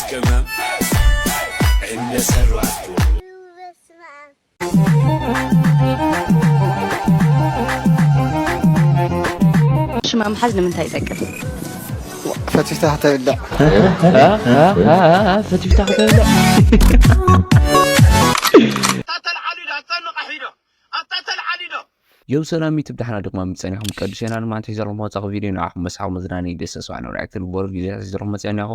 ቅመም እንደሰሯት ሽማ ምሓዝ ንምንታይ ይጠቅም? ፈቲፍታ ከተብልዕ ፈቲፍታ ከተብልዕ ኣታተልዓሊዶ ኣታንቓሒዶ ኣታተልዓሊዶ የው ሰላም ዩቱብ ደሓና ድኹም ኣሚት ጸኒኹም ቀዱሴና ንማንት ሒዘልኩም ወጻኹ ቪድዮ ንዓኹም መሳኹ መዝናኒ ደስ ተስፋ ነውራይ ክትብል ቦርድ ቪድዮታት ሒዘልኩም መጽያ እኒኹ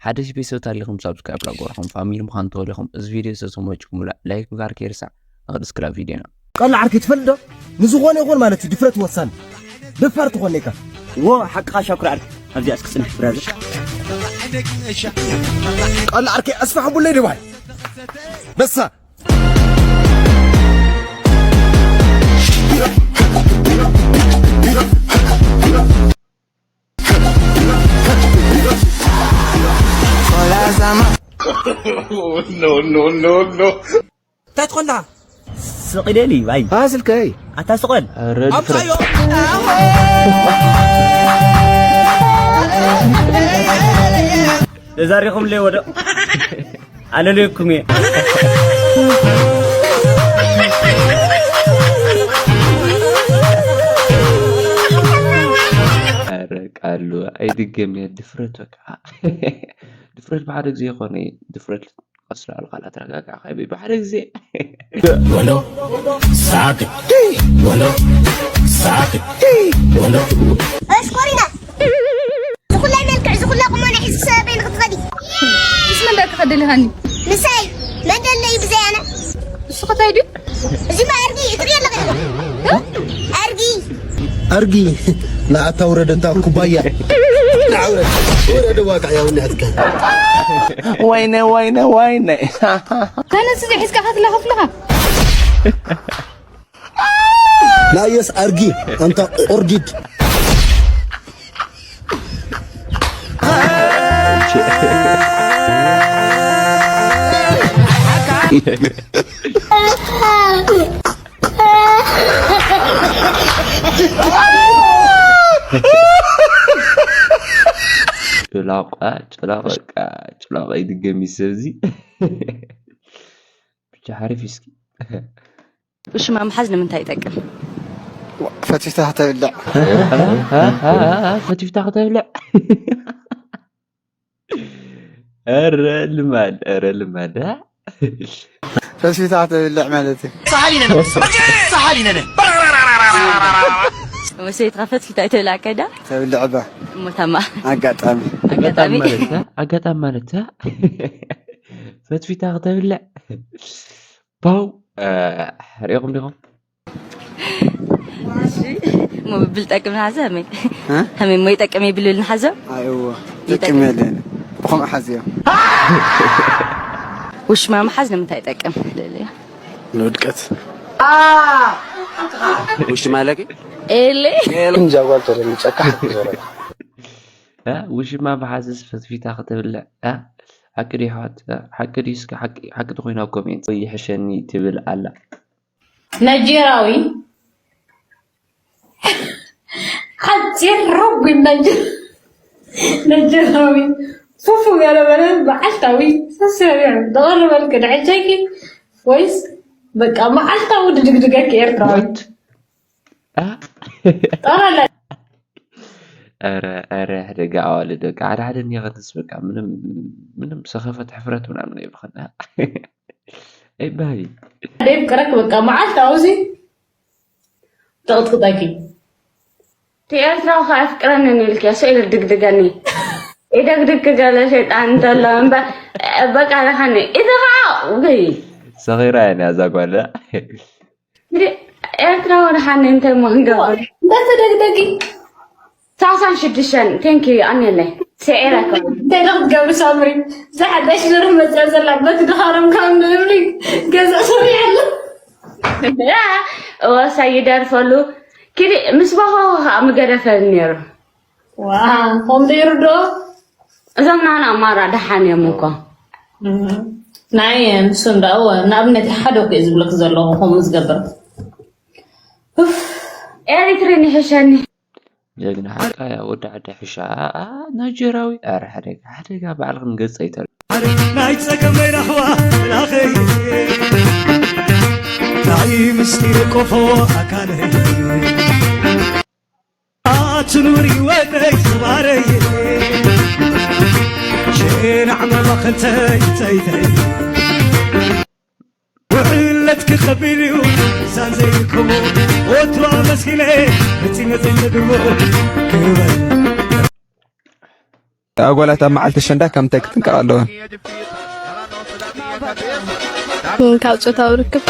ሓደሽ ቤተሰብ ታሊኹም ሳብስክራይብ ላጎርኹም ፋሚሊ ምዃን ተወሊኹም እዚ ቪድዮ ዝተመችኩምላ ላይክ ምግባር ከይርሳዕ ንቕድስ ክላ ቪድዮና ቀላ ዓርከይ ትፈልጥ ዶ ንዝኾነ ይኹን ማለት እዩ ድፍረት ወሳኒ ደፋር ትኾን ኢካ ዎ ሓቅኻ ሻኩር ዓርከይ ኣብዚኣ እስክጽንሕ ብራዘር ቀላ ዓርከይ ኣስፋ ሕቡለይ ድባይ በሳ no, no, no, no. እንታይ ትኾንዳ? ስቕ ኢለ ኢሉ እዩ ኣይ ኣስልከይ ኣታ ስቕ በል ኣምሳዮ ተዛሪኹምለይ ወደ ኣለለይኩም እየ ቃሉ ኣይድገም እየ ድፍረት በቃ ድፍረት ብሓደ ግዜ ይኾነ ድፍረት ቀስ ላሉ ካልኣ ተረጋጋዕ ካይበይ ብሓደ ግዜ ወንዶ ሳቅ ወንዶ ሳቅ ወንዶ እሽ ኮሪና ዝኹላይ መልክዕ ዝኹላ ቁመና ሒዝኪ ሰበበይ ንክትኸዲ ምስ መን ደኣ ክኸዲ ልሃኒ ምሳይ መን ደለይ ብዘይ ኣነ እሱ ኸታይ ድዩ እዚ ማ ኣርጊ እትሪኦ ኣለኸ ኣርጊ ኣርጊ ንኣታ ውረደታ ኩባያ ንዓውረድ ውረድ ዋቃዕ ያውናትካ ወይነ ወይነ ወይነ ካነስ እዚ ሒዝካ ከትላኸፍልኻ ናየስ ኣርጊ ኣንታ ቁርዲድ ጭላቋ ጭላቋ ጭላቋ ይድገም ይሰብዚ ብቻ ሓሪፍ እስኪ ውሽማ ምሓዝ ንምንታይ ይጠቅም? ፈቲፍታ ከተብልዕ ፈቲፍታ ከተብልዕ ረ ልማድ ረ ልማድ ፈቲፍታ ከተብልዕ ማለት እዩ ሰሓሊነነ ሰሓሊነነ ወሰይትካ ፈትፊታ ይተብላ ከዳ ተብልዕ ባ እሞታማ ኣጋጣሚ ኣጋጣሚ ኣጋጣሚ ማለት ፈትፊታ ከተብልዕ ፓው ሪኢኹም ዲኹም እሞ ብብል ጠቅም ንሓዘ ከመይ ከመይ እሞ ይጠቅም ይብልል ንሓዘ ኣይዎ ጥቅም የለን ብኸምኡ ሓዝዮ ውሽማ ምሓዝ ንምንታይ ይጠቅም ልልያ ንውድቀት ውሽማ ኣለኪ ኤሌ እንጃ ጓል ተደምጨካ ዞረ ውሽማ ብሓዘስ ፈትፊታ ክትብልዕ ሓቂ ድዩ ሓወት ሓቂ ድዩ እስኪ ሓቂ ተኮይና ኮሜንት ወይ ይሕሸኒ ትብል ኣላ ናይጄራዊ ሓፂር ረጒድ ናይጄራዊ ፉፉ ገለ በለ መዓልታዊ ሰሰሪዑ ዝቐርበልኪ ንዕጀኪ ወይስ በቃ መዓልታዊ ድድግድገኪ ኤርትራዊ ጠራለ ኧረ ኧረ ሕደጋ ኣዋልድ በቃ ሓደ ሓደ እኒኸንስ በቃ ምንም ምንም ሰኸፈት ሕፍረት ምናምን ኣይብኸና ኣይባህይ ደይፍቅረክ በቃ መዓልታዊ እዚ ተቕጥቅጠኪ እቲ ኤርትራዊ ከ ኣፍቅረንን ኢልኪ ስኢል ድግድገኒ ኢደግድግ ገለ ሸይጣን እንተሎ እምበር በቃ ለኻኒ እቲ ከዓ ውይ ሰኺራ እያ እዛ ጓል እንዲ ኤርትራዊ ደሓኒ እንታይ እሞ ክንገብር እንዳተደግደጊ ሳሳን ሽዱሽተን ቴንኪ ኣንየለይ ስዒረ ከ እንታይ ዶ ክትገብሪ ሳምሪ ዝሓደሽ ዝርህ መፅያ ዘላ በቲ ድኻሮም ካብ ንእምሪ ገዛ ሰሪዐ ኣሎ ወሳ ይደርፈሉ ክዲ ምስ በኸኹ ከዓ ምገደፈኒ ነይሩ ከምኡ ዶ ይርድኦ እዞም ናና ማራ ደሓን እዮም እኮ ናይ ንሱ እንዳው ንኣብነት ሓደ እኮ ዝብለክ ዘለኹ ከምኡ ዝገብር ኤሪትሪ ንሕሸኒ ጀግና ሓቃ ያ ወዲ ዓዲ ሕሻ ናይጀራዊ ኣረ ሓደጋ ሓደጋ ባዕልኽን ገጽ ኣይተር ናይ ጸገመይ ራህዋ ላኸይ ናይ ምስጢር ቆፎ ኣካለይ ኣትኑሪ ወደይ ዝባረይ ሸናዕ መባኸልተይ ተይተይ ውዕለት ክኸቢር እዩ ሳን ዘይርከቦ ወትሮ ኣመስኪነ መፂ መፅን ነድርቦ ክበል ኣጓላት ኣብ መዓልቲ ኣሸንዳ ከምታይ ክጥንቀቓ ኣለወን? ካብ ጾታዊ ርክብ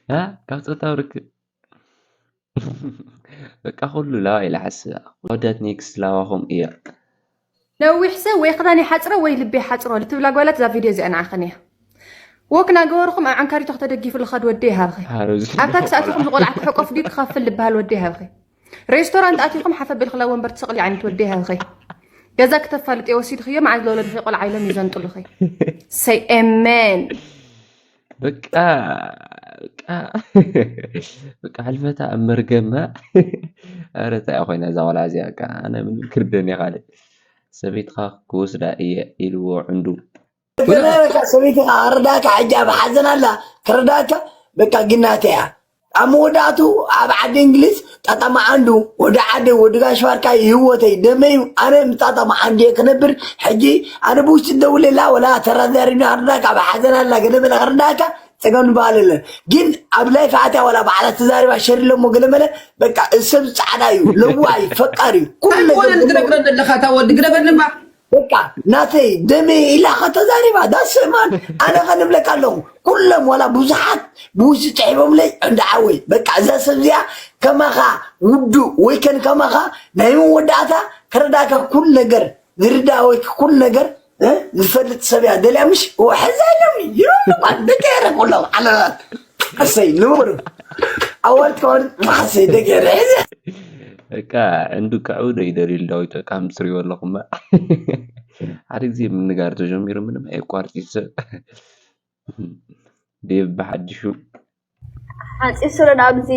እ? ካብ ጾታዊ ርክብ በቃ ኩሉ ላዋ ኢላ ሓስብ ወዳት ኔክስት ላዋኹም እያ ነዊሕ ሰብ ወይ ክዳን ይሓፅሮ ወይ ልቢ ይሓፅሮ ልትብላ ጓላት እዛ ቪድዮ እዚኣ ንዓኽን እያ ወክ ናገበርኹም ኣብ ዓንካሪቶ ክተደጊፉ ልኸድ ወዲ ይሃብኺ ኣብታ ክሳእትኹም ዝቆልዓ ክሕቆፍ ድዩ ክኸፍል ልበሃል ወዲ ይሃብኺ ሬስቶራንት ኣቲኹም ሓፍ ኣቢልክላ ወንበር ትስቕሊ ዓይነት ወዲ ይሃብኺ ገዛ ክተፋልጥዮ ወሲድኽዮ መዓዝ ለወለድኺ ቆልዓ ኢሎም ይዘንጥሉኺ ሰይ ኤሜን በቃ በቃ በቃ ሕልፈታ ኣብ መርገማ ኧረ እንታይ ኮይና እዛ ቆልዓ እዚኣ በቃ ኣነ ምንም ክርደን እየ ካልእ ሰበይትኻ ክወስዳ እየ ኢልዎ ዕንዱ ገለካ ሰበይትኻ ክርዳእካ ሕጂ ኣብ ሓዘን ኣላ ክርዳእካ በቃ ግናተ እያ ኣብ መወዳእቱ ኣብ ዓዲ እንግሊዝ ጣጣ መዓንዱ ወዲ ዓደይ ወዲ ጋሽ ባርካ ይህወተይ ደመዩ ኣነ ጣጣ መዓንዱ እየ ክነብር ሕጂ ኣነ ብውሽጢ ደውለላ ወላ ተራዛሪብና ክርዳእካ ኣብ ሓዘን ኣላ ገለ መለ ክርዳእካ ፀገም ንበሃል የለን ግን ኣብ ላይፍ ኣትያ ዋላ ባዕላ ተዛሪባ ሸር ኢሎሞ ገለ መለ በቃ እዚ ሰብ ፃዕዳ እዩ ለዋይ ፈቃር እዩ ኩሉ ነገር ኣይኮነን ክነግሮ ዘለካ እታ ወዲ ግደፈኒ እባ በቃ ናተይ ደመይ ኢላ ከተዛሪባ that's man ኣነ ከ ንብለካ ኣለኹ ኩሎም ዋላ ብዙሓት ብውሽጢ ፅሒፎምለይ እንዳ ዓወይ በቃ እዛ ሰብ እዚኣ ከማኻ ውዱእ ወይ ከን ከማኻ ናይ መወዳእታ ከረዳእካ ኩሉ ነገር ዝርዳእ ወይ ኩሉ ነገር እ? ዝፈልጥ ሰብ እያ ደልያ ምሽ ሕዛ ኢሎም ይሮም ደቂ ኤረ ኩሎም ዓለላት ኣሰይ ንቡር ኣዋልድ ከዋልድ ማሕሰይ ደቂ ኤረ ሕዚ በቃ ዕንዱ ክዕው ዶ ይደልዩ ዳዊት በቃ ምስ ትሪእዎ ኣለኹም ሓደ ግዜ ምንጋር ተጀሚሩ ምንም ኣየቋርጥ እዩ ሰብ ዴቭ ብሓድሹ ሓፂር ስረ ኣብዚ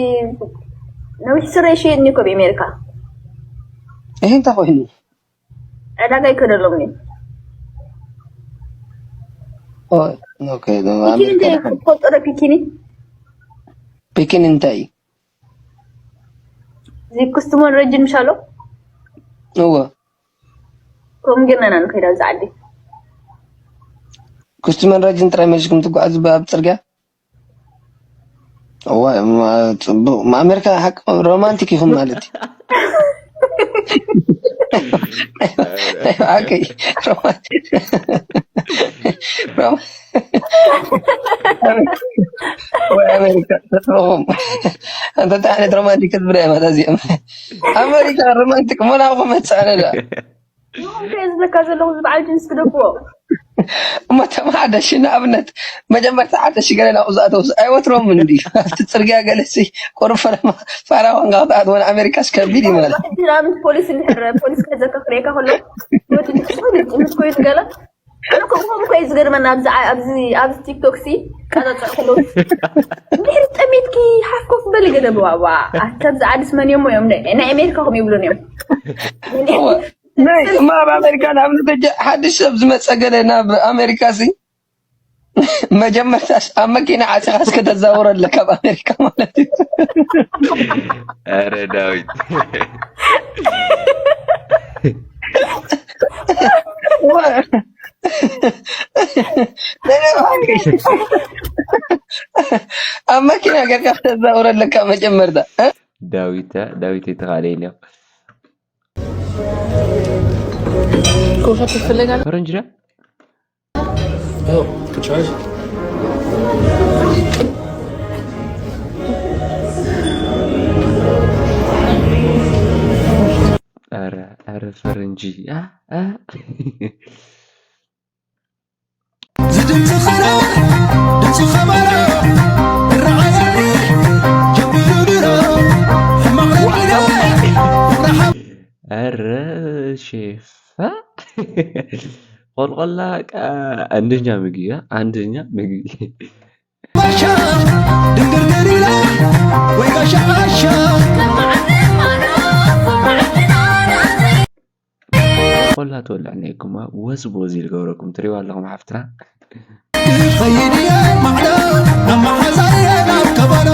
ነዊሕ ስረ ይሽየጥ እኮ ኣብ ኣሜሪካ ይሄ እንታይ ኮይኑ ዕዳጋ ይከደሎም እዩ ኦኬ ፒኪኒ እንታይ እዩ ትፈልጦ ዶ ፒኪኒ ፒኪኒ እንታይ እዩ እዚ ኩስትሞን ረጅን ምሻሎ እወ ከምኡ ጌርና ኢና ንኸይድ ኣብዚ ዓዲ ኩስትመን ረጅን ጥራይ መሊስኩም ትጓዓዙ ኣብ ፅርግያ እዋ ጽቡቅ ኣሜሪካ ሓቂ ሮማንቲክ ኢኹም ማለት እዩ ሓቂ ሮማንቲክ ወይ ኣሜሪካ ተጥበኹም እንተ እንታይ ዓይነት ሮማንቲክ ክትብለ እያ ማለት እዚኦም ኣሜሪካ ሮማንቲክ ሞናኹ መፅኣነ ዳ እንታይ ዝብለካ ዘለኹ እዚ በዓል ጅንስ ግደፍዎ እሞ ተመሓደሺ ንኣብነት መጀመርታ ሓደሺ ገለ ናብኡ ዝኣተውስ ኣይወትሮምን እንዲ ኣብቲ ፅርግያ ገለሲ ቁሩብ ፈረማ ፋራ ኮንካ ክትኣትዎ ንኣሜሪካስ ከቢድ እዩ ማለት ንኣብነት ፖሊስ እንድሕር ፖሊስ ከዘካ ክርእየካ ከሎ ወዲ ንሱ ልጥምት ኮይኑ ገለ ኣነ ከምኡ ከምኡ ኮዩ ዝገርመና ኣብዚ ኣብዚ ኣብዚ ቲክቶክ ሲ ቀረፅዕ ከለዉ እንድሕር ጠሚትኪ ሓፍ ኮፍ በሊ ገለ ብዋዋ ኣታ ኣብዚ ዓድስ መን እዮም እዮም ናይ ኣሜሪካ ከም ይብሉን እዮም ናይ እማ ኣብ ኣሜሪካ ንኣብነት ሕጂ ሓድሽ ሰብ ዝመፀ ገለ ናብ ኣሜሪካ ሲ መጀመርታ ኣብ መኪና ዓፂኻ እስከ ተዛውሮ ኣለካ ኣብ ኣሜሪካ ማለት እዩ ኧረ ዳዊት ኣብ መኪና ገርካ ከተዛውሮ ኣለካ መጀመርታ ዳዊት ዳዊት የተኻለይን ያው ኮፈት ትፈልጋለህ? ፈረንጅ ዳ Oh, good choice. ኧረ ኧረ ፈረንጂ አ አ ዝድምፅ ኸረ ድምፁ ኸበሮ እረዓየኒ ጀሚሩ ድሮ ሕማቕ ረቢነ ፍራሓ ኧረ ሼፋ ቆልቆላ ቃ አንደኛ ምግቢ አ አንደኛ ምግቢ ባሻ ድንግርግር ኢለ ወይ ጋሻ ዓሻ ቆላ ትወልዕ ነይኩማ ወዝ ቦዝ ኢልገብረኩም ትሪዋ ኣለኹም ሓፍትና። ኸይድየ ማዕዶ ነመሓዛየ ናብ ከበሮ።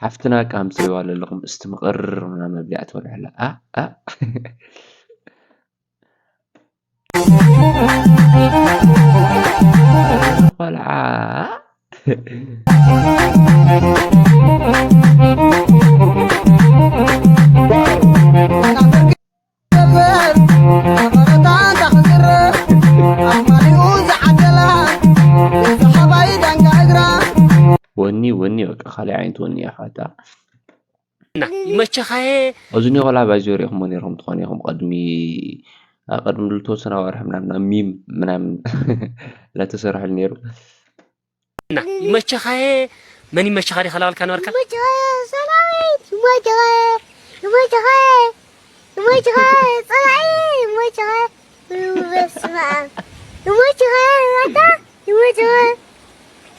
ሓፍትና ቃም ትሪዋ ኣለኹም እስቲ ምቕር ምና መብሊዓ ትበልዐላ ኣ ኣ ቆልዓ ወኒ ወኒ በቃ ካልእ ዓይነት ወኒ እያ ሓታ እና ይመቸኻየ እዚ ኒኮላ ባይዞ ሪኢኹሞ ነርኩም ትኾኑ ኢኹም ቅድሚ ኣብ ቅድሚ ዝተወሰነ ኣዋርሕ ምናምን ኣብ ሚም ምናምን ለተሰርሐሉ ነይሩ እና ይመቸኻየ መን ይመቸኻ ዲኻ ላልካ ነበርካ ይመቸኸ ሰራዊት ይመቸኸ ይመቸኸ ይመቸኸ ፀላኢ ይመቸኸ በስመ ኣብ ይመቸኸ ኣታ ይመቸኸ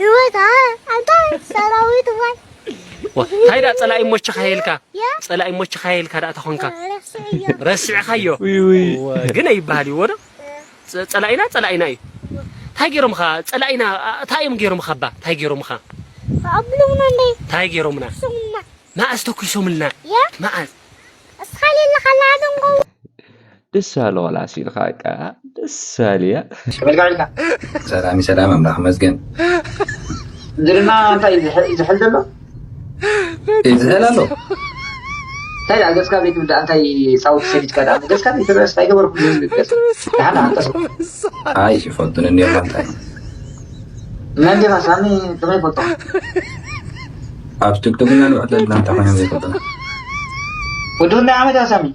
ይመቸኸ ኣታ ሰራዊት ዋይ ታይ ዳ ፀላኢ ሞችኻ የልካ ያ ፀላኢ ሞችኻ የልካ ዳ ተኾንካ ረስዕዮ ረሲዕኻዮ ውይ ውይ ግን ኣይበሃል ይዎ ዶ ፀ- ፀላኢና ፀላኢና እዩ እንታይ ገይሮምኻ ፀላኢና ኣ- እንታይ እዮም ገይሮምኻ ባ እንታይ ገይሮምኻ ኣብሎምና እንደ እንታይ ገይሮምና ስሙና መዓዝ ተኩሶምልና ያ መዓዝ እስኻ ሌለኻ ላዓደንቆ ደስ ኣለ ቆልዓ ሲልካ በቃ ደስ ኣልያ ተመልካዕልካ ሰላም ሰላም ኣምላኽ መስገን ዝልና እንታይ ዝሕ- ዝሕል ዘሎ ይዝህል ኣሎ እንታይ ደኣ ገጽካ ዘይትብል ደኣ እንታይ ጻውቲ ሰዲድካ ደኣ ገጽካ ዘይትረስ እንታይ ገበርኩ ዝብል ገጽ ደሓን ደሓን ቀስ ኣይ ይፈልጡን እንዲዮም ኣንታይ መን ዲኻ ሳሚ ከመይ ፈልጦ ኣብ ቲክቶክ ኢና ንውዕል ዘለና እንታይ ኮይኖም ዘይፈልጡና ወዲ ክንደይ ዓመት ኢኻ ሳሚ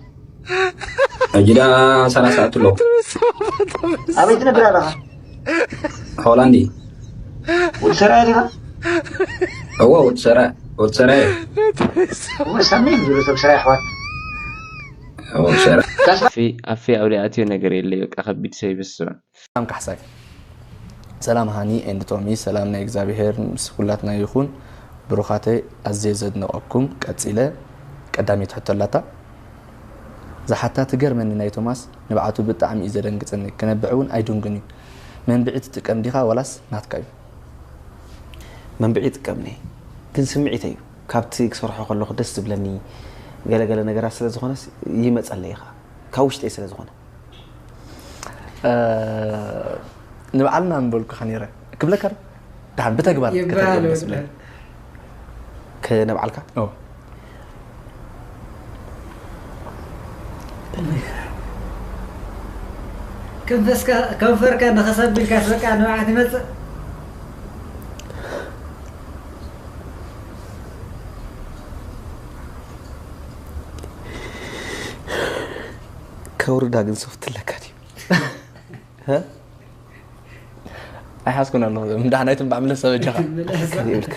ሕጂ ዳ ሰላሳ ኣቱ ኣለኹ ኣበይ ትነብር ኣለኻ ሆላንዲ ወዲ ሰራየ ዲኻ እዎ ወዲ ሰራ ወዲ ሰራ እሞ ሳሚ ዝብሎ ሰብ ሰራየ ኣሕዋት ወዲ ሰራ ኣፌ ኣፌ ኣብ ሊኣትዮ ነገር የለ በቃ ከቢድ ሰብ ይበስበን ሰላም ካሕሳይ ሰላም ሃኒ ኤንድ ቶሚ ሰላም ናይ እግዚኣብሄር ምስ ኩላትና ይኹን ብሩኻተይ ኣዝየ ዘድንቐኩም ቀጺለ ቀዳመይቲ ሕቶ ኣላታ ዝሓታ ትገርመኒ ናይ ቶማስ ንብዓቱ ብጣዕሚ እዩ ዘደንግጸኒ ክነብዕ እውን ኣይድንጉን እዩ መንብዒ ትጥቀም ዲኻ ዋላስ ናትካ እዩ መንብዒ ይጥቀም እየ ግን ስምዒተይ እዩ ካብቲ ክሰርሖ ከለኹ ደስ ዝብለኒ ገለገለ ነገራት ስለ ዝኾነስ ይመፀለይ ከዓ ካብ ውሽጠይ ስለ ዝኾነ ንባዕልና ምበልኩኻ ነይረ ክብለካ ዶ? ደሓን ብተግባር ይበሃል ከተርእየኒ ወዲ ደስ ይብለኒ። ከነብዓልካ ኦ፣ ከንፈስካ ከንፈርካ ንኸሰብ ኢልካስ በቃ ንብዓት ይመፅእ ከውርዳ ግን ሶፍት ኣለካ ድዩ ኣይሓዝኩን ኣለኹ። እዞም ደሓናይትን ባዕ ምለስ ኣበጃኻ። ምለስ። ይብልካ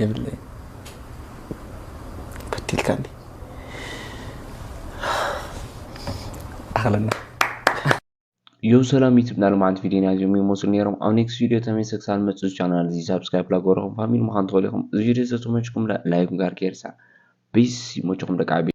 የብለይ። በዲልካ እንዲ ኣኽለና። ዮ ሰላም ዩቱብ ና ልማዓንቲ ቪዲዮና እዚኦም ይመስሉ ነይሮም ኣብ ኔክስት ቪዲዮ ተመልሰ ክሳብ ንመፅእ ቻናል እዚ ሳብስክራይብ ላገበርኩም ፋሚሊ ምዃን ትኽእሉ ኢኹም እዚ ቪዲዮ ዘተመችኩም ላይክ ጋር ከይርሳዕ ቢስ ይመችኹም ደቂ ዓቢ